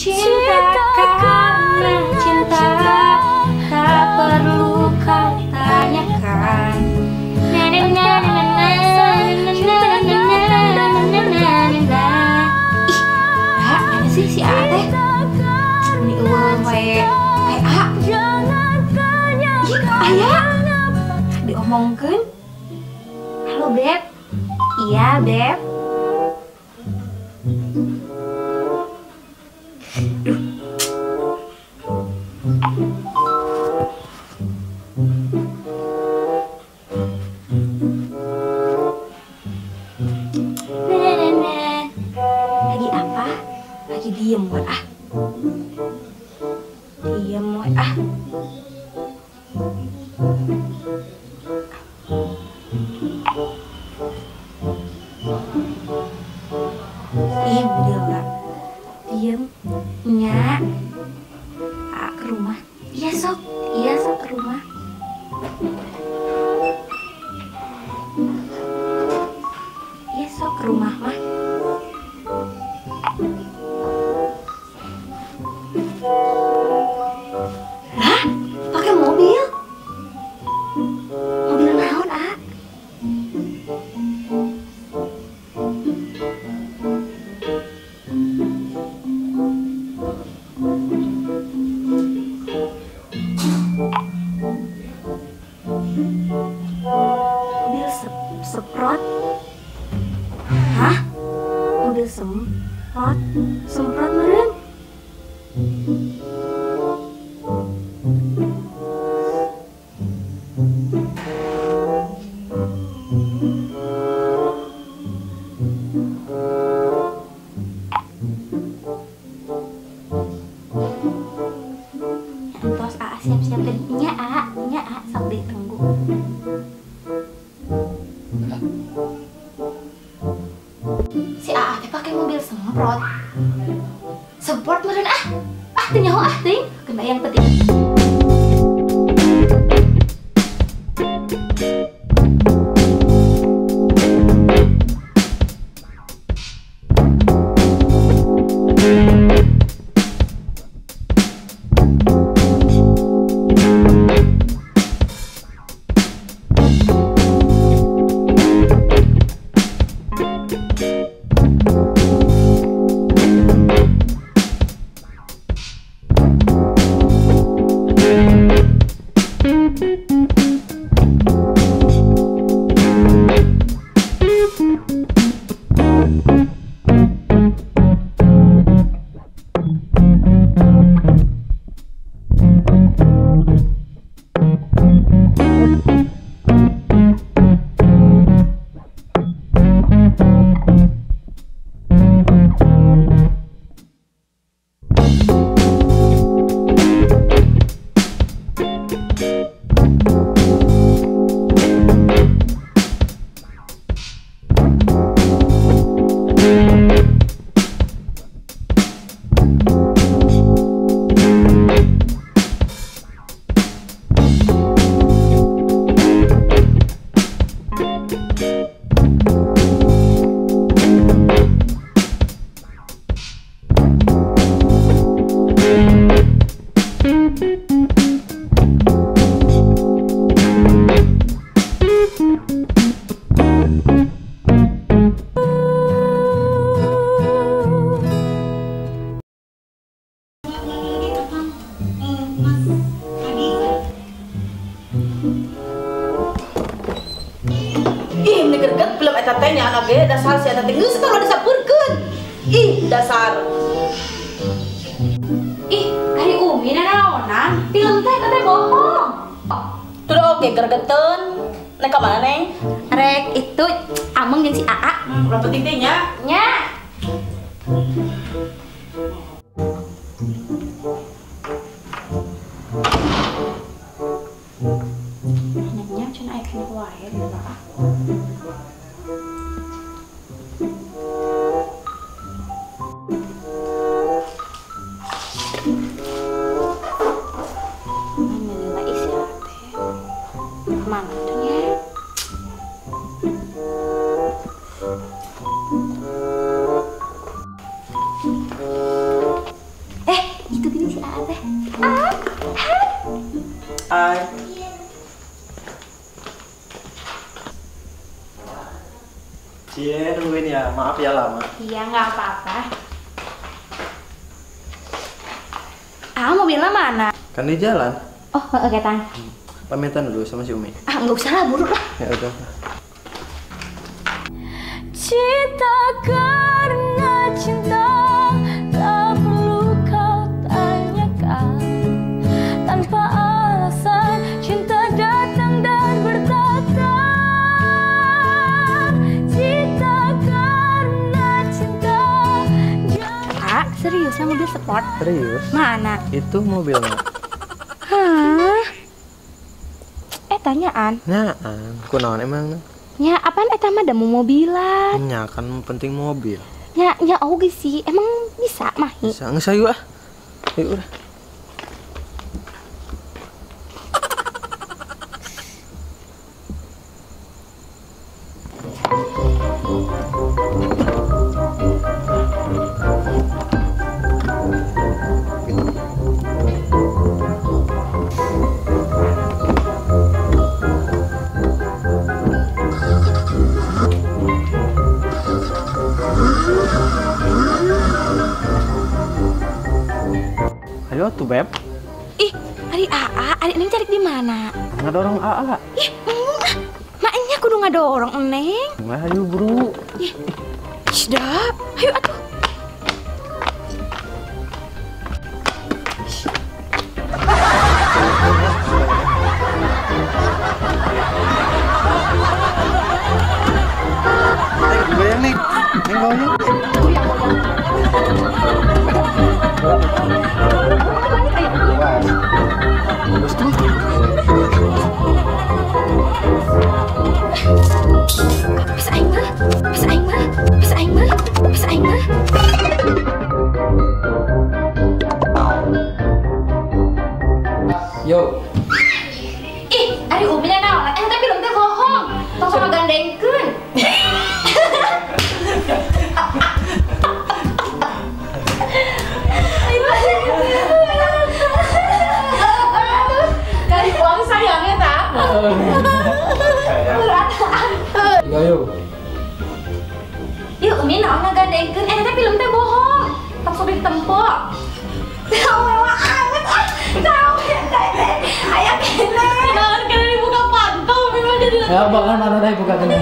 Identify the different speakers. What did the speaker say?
Speaker 1: Cinta karena cinta, tak perlu kau tanyakan. Na na na na na na na na na na na. Ih, mana sih si A teh? Ini eueuh wae. Kayak A. Ih, aya. Diomongkeun. Halo, Beb. Iya, Beb. Duh. Nah, nah, nah. Lagi apa? Lagi diem buat ah. Diem buat ah. Ih, udah diem nya. Ah, ke rumah. Iya sok, iya sok ke rumah. Iya sok ke rumah mah. Lah, pakai mobil? Mobil naon, ah? Mobil semprot? Hah? Mobil semprot? Semprot meren? Entos A siap-siap nya A, nya A sok ditunggu. Si AA teh pakai mobil semprot. Semprot meureun ah. Ah teu nyaho ah teuing, kena yang penting.
Speaker 2: Eta teh nya anak ge dasar si eta teh geus tong disapurkeun. Ih, dasar.
Speaker 1: Ih, ari Umi nanaonan? Film teh eta teh bohong.
Speaker 2: Tuh oke gregeteun. Nek ka mana, Neng?
Speaker 1: Rek itu ameng jeung si AA.
Speaker 2: Ulah penting teh nya.
Speaker 1: Nya. Nya cenah aya keneh wae di Bapak. Mana tuh nya?
Speaker 3: Hai. Cie, nungguin ya. Maaf ya lama.
Speaker 1: Iya, nggak apa-apa. Ah, mobilnya mana?
Speaker 3: Kan di jalan.
Speaker 1: Oh, oke, Tang.
Speaker 3: Pamitan dulu sama si Umi.
Speaker 1: Ah, nggak usah lah, buruk lah.
Speaker 3: Ya udah.
Speaker 1: Cinta karena cinta, tak perlu kau tanyakan. Tanpa alasan, cinta datang dan bertata. Cinta karena cinta. Kak, serius mobil sport?
Speaker 3: Serius?
Speaker 1: Mana?
Speaker 3: Itu mobilnya.
Speaker 1: Hah? Tanyaan.
Speaker 3: Nyaan, kunaon emang?
Speaker 1: Nya, apaan eta mah da mau mobilan?
Speaker 3: Nya kan penting mobil.
Speaker 1: Nya, nya oge sih, emang bisa mahi?
Speaker 3: Bisa, geus ayo ah. Ayo udah. Ayo tuh beb.
Speaker 1: Ih, ari AA, ari Neng cari di mana?
Speaker 3: Ngadorong AA.
Speaker 1: Ih, ah, maknya kudu ngadorong Neng.
Speaker 3: Nggak, ayo bro.
Speaker 1: Ih, sudah, ayo atuh.
Speaker 3: Neng, goyang nih. Neng goyang.
Speaker 1: Pas aing mah, pas aing mah, pas aing mah, pas aing mah.
Speaker 3: Yo.
Speaker 1: Ih, ari Umi naon? Tapi film teh bohong. Tong sama gandengkeun.
Speaker 2: Kali uang sayangnya tak?
Speaker 3: Ayo.
Speaker 1: Yuk, Umi naon ngagandengkeun? Eta film teh bohong. Tong sok ditempo. Mewah amat ah. Tahu ya teh. Aya kene.
Speaker 2: Naon kene dibuka pantau memang jadi.
Speaker 4: Ya, bahkan mana teh buka kene.